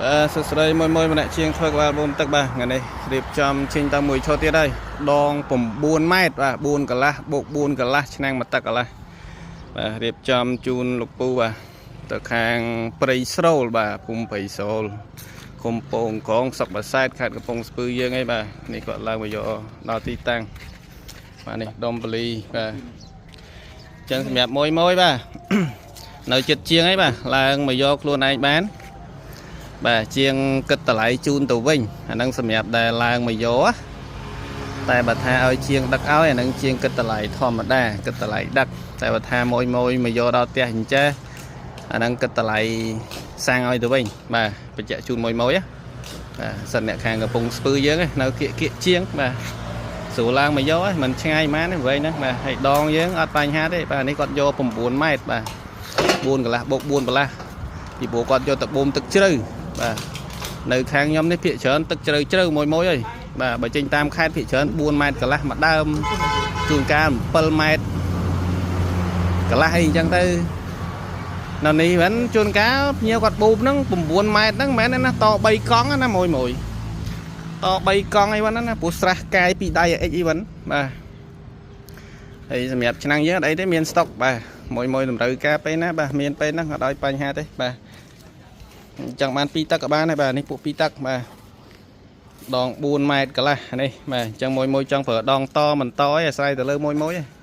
បាទសួស្តីមួយមួយម្នាក់ជាងធ្វើក្បាលបូមទឹកបាទថ្ងៃនេះរៀបចំចេញទៅមួយឈុតទៀតហើយដង9ម៉ែត្របាទ4កន្លះបូក4កន្លះឆ្នាំងមួយទឹកកន្លះបាទរៀបចំជូនលោកពូបាទទៅខាងព្រៃស្រូលបាទភូមិព្រៃស្រូលឃុំពងកងស្រុកបាសែតខេត្តកំពង់ស្ពឺយើងឯងបាទនេះគាត់ឡើងមកយកដល់ទីតាំងបាទនេះដុំបលីបាទអញ្ចឹងសម្រាប់មួយមួយបាទ នៅចិត្តជាងអីបាទឡើងមកយកខ្លួនឯងបាន បាទជាងគិតតម្លៃជូនទៅវិញអាហ្នឹងសម្រាប់ដែលឡើងមកយកណាតែបើថាឲ្យជាងដឹកឲ្យអាហ្នឹងជាងគិតតម្លៃធម្មតាគិតតម្លៃដឹកតែបើថាមួយមួយមកយកដល់ផ្ទះអញ្ចេះអាហ្នឹងគិតតម្លៃសាំងឲ្យទៅវិញបាទបញ្ជាក់ជូនមួយមួយណាបាទសិនអ្នកខាងកំពង់ស្ពឺយើងឯងនៅគៀកគៀកជាងបាទស្រួលឡើងមកយកឯងមិនឆ្ងាយម៉ានទេវែងហ្នឹងបាទហើយដងយើងអត់បញ្ហាទេបាទនេះគាត់យក9ម៉ែត្របាទ4កន្លះបូក4កន្លះពីព្រោះគាត់យកទៅបូមទឹកជ្រៅបាទនៅខាងខ្ញុំនេះភាកច្រើនទឹកជ្រៅជ្រៅមួយមួយហើយបាទបើចេញតាមខេត្តភាកច្រើន4ម៉ែត្រកន្លះមួយដើមជួនកាល7ម៉ែត្រកន្លះអីអញ្ចឹងទៅនៅនេះវិញជួនកាលភ្ញៀវគាត់បូមហ្នឹង9ម៉ែត្រហ្នឹងមិនមែនទេណាត3កង់ណាមួយមួយត3កង់អីហ្នឹងណាព្រោះស្រះកាយពីដៃអិចអីហ្នឹងបាទហើយសម្រាប់ឆ្នាំងយើងអត់អីទេមានស្តុកបាទមួយមួយតម្រូវការពេលណាបាទមានពេលហ្នឹងអត់ឲ្យបញ្ហាទេបាទ ចង់បាន2ទឹកក៏បានដែរបាទនេះពួក2ទឹកបាទដង4ម៉ែត្រកន្លះនេះបាទអញ្ចឹងមួយមួយចង់ប្រើដងតមិនតឯងអាស្រ័យទៅលើមួយមួយឯង